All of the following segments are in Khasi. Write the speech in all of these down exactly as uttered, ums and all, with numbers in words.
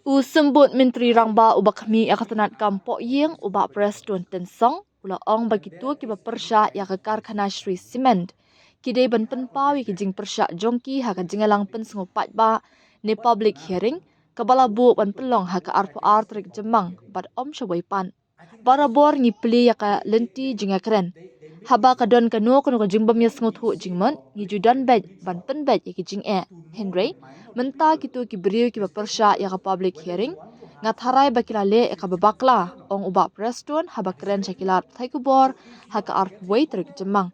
U Symbud Myntri Rangbah uba khmih ïa ka tnad kam pohïing, u Bah Prestone Tynsong, u la ong ba kito kiba pyrshah ïa ka karkhana Shree Cement ki dei ban pynpaw ïa ki jingpyrshah jong ki ha ka jingïalang pynsngew paidbah ne public hearing, kaba la buh ban pynlong ha ka arphew ar tarik Jymmang bad ym shawei pat. Barabor ngi plie ïa ka lynti jingïakren. Haba ka don kano kano ka jingbym ïasngewthuh jingmut, ngi ju don beit ban pynbeit ïa ki jingeh. Hynrei mynta kito ki briew kiba pyrshah ïa ka public hearing, nga tharai ba ki la leh ïa kaba bakla, ong u Bah Prestone haba kren sha ki lad pathai khubor ha ka arphew wei tarik Jymmang.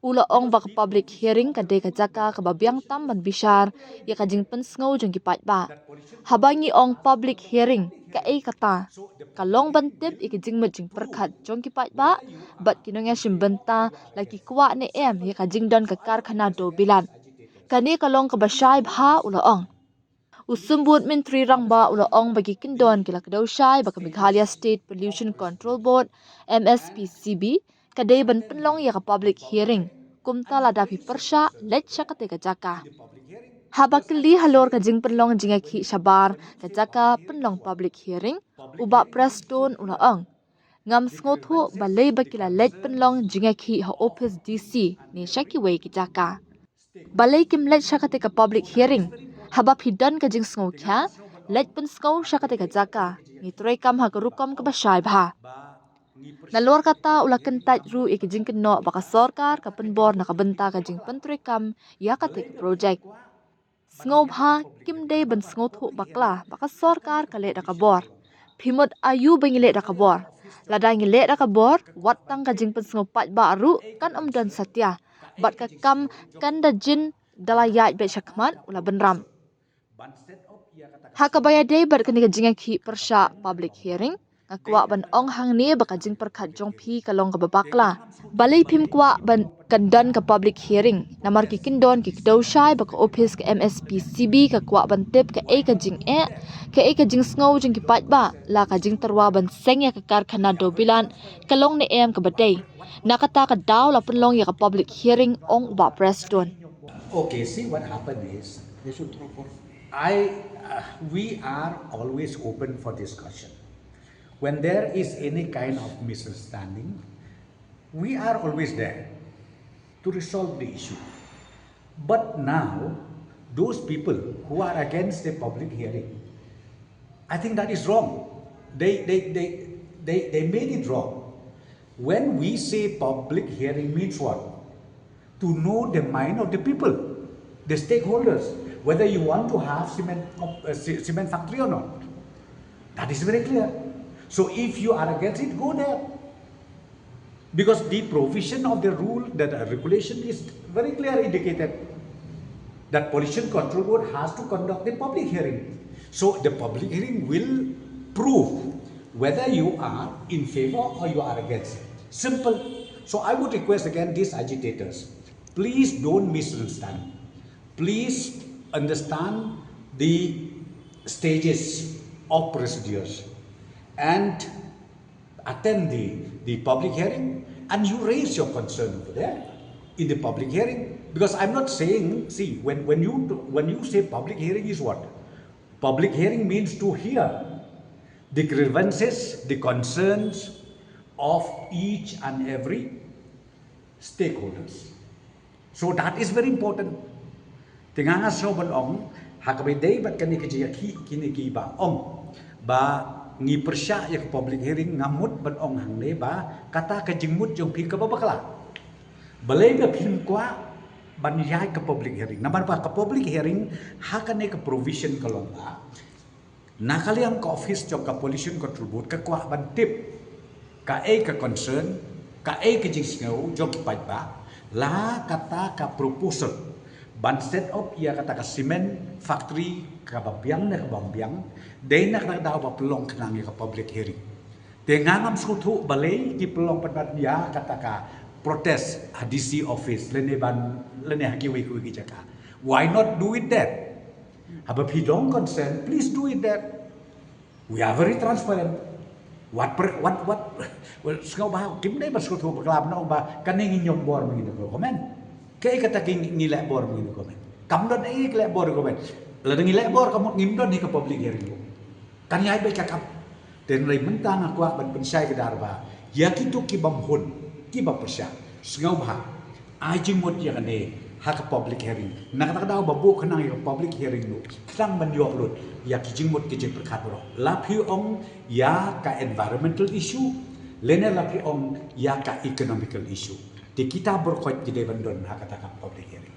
U la ong ba ka public hearing ka dei ka jaka kaba biang tam ban bishar ïa ka jingpynsngew jong ki paidbah. Haba ngi ong public hearing, kaei kata? Ka long ban tip ïa ka jingmut jingpyrkhat jong ki paidbah bad ki nongïashim bynta, la ki kwah ne em ïa ka jingdon ka karkhana dewbilat. Kane ka long kaba shai bha, u la ong. U Symbud Myntri Rangbah u la ong ba ki kyndon ki la kdew shai ba ka Meghalaya State Pollution Control Board, M S P C B, ka dei ban pynlong ïa ka public hearing. Kumta lada phi pyrshah, leit sha kata ka jaka. Haba kylli halor ka jingpynlong jingïakhih shabar ka jaka pynlong public hearing, u Bah Prestone u la ong, ngam sngewthuh balei ba ki la leit pynlong jingïakhih ha ophis D C ne sha kiwei ki jaka. Balei kim leit sha kata ka public hearing? Haba phi don ka jingsngewkhia, leit pynsngew sha kata ka jaka. Ngi treikam ha ka rukom kaba shai bha. Nalor kata u la kyntait ruh ïa ka jingkynnoh ba ka sorkar ka pynbor na ka bynta ka jingpyntreikam ïa kata ka projek. Sngewbha, kim dei ban sngewthuh bakla ba ka sorkar ka leh da ka bor. Phi mut aïu ba ngi leh da ka bor? Lada ngi leh da ka bor, wat tang ka jingpynsngew paidbah ruh kan ym don satia. Bad ka kam kan da jin da la ïaid beit shakhmat, u la bynrap. Ha kaba ïadei bad kane ka jingïakhih pyrshah public hearing, nga kwah ban ong hangne ba ka jingpyrkhat jong phi ka long kaba bakla. Balei phim kwah ban kan don ka public hearing? Namar ki kyndon ki kdew shai ba ka ophis ka M S P C B ka kwah ban tip kaei ka jingeh, kaei ka jingsngew jong ki paidbah, la ka jingtyrwa ban seng ïa ka karkhana dewbilat ka long ne em kaba dei. Na kata ka daw la pynlong ïa ka public hearing, ong u Bah Prestone. Okay, see, what happened is, they should throw for. I, uh, we are always open for discussion. When there is any kind of misunderstanding, we are always there to resolve the issue. But now, those people who are against the public hearing, I think that is wrong. They, they, they, they, they made it wrong. When we say public hearing means what? To know the mind of the people, the stakeholders, whether you want to have cement, uh, ce- cement factory or not. That is very clear. So if you are against it, go there. Because the provision of the rule, that uh, regulation is very clear indicated that Pollution Control Board has to conduct the public hearing. So the public hearing will prove whether you are in favor or you are against it. Simple. So I would request again these agitators, please don't misunderstand. Please understand the stages of procedures and attend the, the public hearing and you raise your concern over there in the public hearing. Because I'm not saying, see, when, when, you, when you say public hearing is what? Public hearing means to hear the grievances, the concerns of each and every stakeholders. So that is very important. Te nga nga sngew ban ong, ha kaba ïadei bad kane ka jingïakhih kine kiba ong ba ngi pyrshah ïa ka public hearing, nga mut ban ong hangne ba kata ka jingmut jong phi kaba bakla. Balei ba phim kwah ban ïaid ka public hearing? Namar ba ka public hearing ha kane ka provision ka long ba na ka liang ka office jong ka Pollution Control Board ka kwah ban tip kaei ka concern, kaei ka jingsngew jong ki paidbah, la kata ka proposal ban set up ïa kata ka cement factory kaba biang ne kaba ym biang, dei na kata ka daw ba pynlong khnang ïa ka public hearing. Te nga ngam sngewthuh balei ki pynlong pat ïa kata ka protest ha D C office lane ban lane ha kiwei kiwei ki jaka. Why not do it there? Haba phi don consent, please do it there. We are very transparent. Wat per, wat, wat, well, sngewbha, kim dei ba sngewthuh ba khlem noh ba kane ngi ñiom bor mynta ko comment. Kaei kata ki ngi leh bor mynta ko comment. Kam don ei ki leh bor comment. Lada ngi leh bor ka mut ngim don hi ka public hearing ruh, kan ïai beit ka kam. Te hynrei mynta nga kwah ban pynshai ka dur ba ïa kito ki bym hun, ki ba pyrshah, sngewbha ai jingmut ïa kane ha ka public hearing. Na kata ka daw ba buh khnang ïa ka public hearing ruh, khnang ban ïoh lut ïa ki jingmut ki jingpyrkhat baroh. La phi ong ïa ka environmental issue, lane la phi ong ïa ka economical issue. Te kita baroh khoit ki dei ban don ha kata ka public hearing.